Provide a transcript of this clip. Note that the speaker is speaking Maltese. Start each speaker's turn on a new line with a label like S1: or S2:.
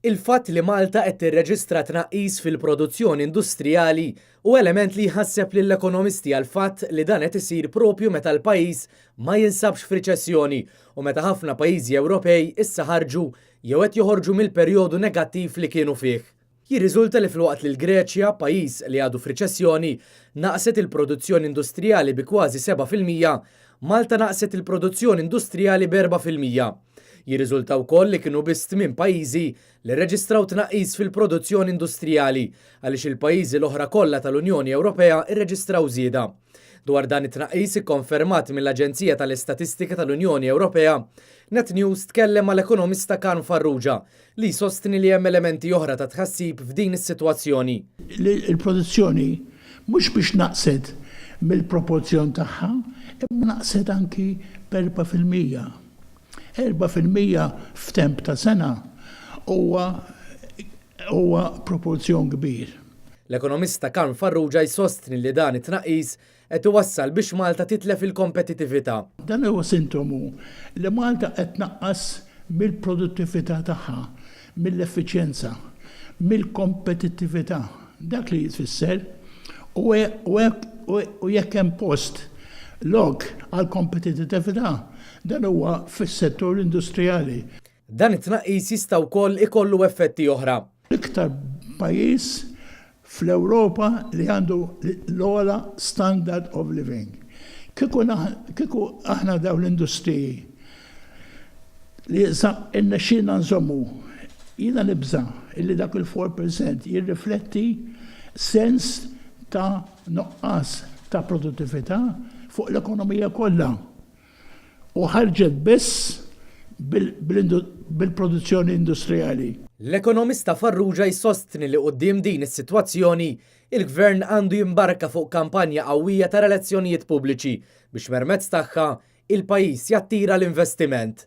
S1: Il-fatt li Malta qed tirreġistra tnaqqis fil-produzzjoni industrijali hu element li jħasseb lill-ekonomisti għall-fatt li dan qed isir proprju meta l-pajjiż ma jinsabx f'riċessjoni u meta ħafna pajjiżi Ewropej issa ħarġu jew qed joħorġu mill-perjodu negattiv li kienu fih. Jirriżulta li filwaqt li l-Greċja, pajjiż li għadu f'riċessjoni, naqset il-produzzjoni industrijali bi kważi 7%, Malta naqset il-produzzjoni industrijali b'4%. Jirriżulta wkoll li kienu biss tmien pajjiżi li rreġistraw tnaqqis fil-produzzjoni industrijali għaliex il-pajjiżi l-oħra kollha tal-Unjoni Ewropea rreġistraw żieda. Dwar dan it-tnaqqis ikkonfermat mill-Aġenzija tal-Istatistika tal-Unjoni Ewropea, Net News tkellem mal-ekonomista Karm Farrugia li jsostni li hemm elementi oħra ta' tħassib f'din is-sitwazzjoni.
S2: Li l-produzzjoni mhux biex naqset mill-proporzjon tagħha imma naqset anki b'4%. 4% f'temp ta' sena huwa huwa proporzjon kbir.
S1: L-ekonomista Karm Farrugia jsostni li dan it-tnaqqis qed iwassal biex Malta titlef il-kompetitività.
S2: Dan huwa sintomu li Malta qed tnaqqas mill-produttività tagħha, mill-effiċjenza, mill-kompetittività. Dak li jfisser u u jekk hemm post lok għall-kompetittività, dan huwa fis-settur industrijali.
S1: Dan it-tnaqqis jista' wkoll ikollu effetti oħra.
S2: L-iktar pajjiż fl-Ewropa li għandu l-ogħla standard of living. Kieku kieku aħna dawn l-industriji li irnexxielna nżommu, jiena nibża' illi dak il-4% jirrifletti sens ta' nuqqas ta' produttività fuq l-ekonomija kollha. u ħarġet biss bil-produzzjoni industrijali.
S1: L-ekonomista Farrugia jsostni li quddiem din is-sitwazzjoni, il-Gvern għandu jimbarka fuq kampanja qawwija ta' relazzjonijiet pubbliċi biex mermezz tagħha, il-pajjiż jattira l-investiment.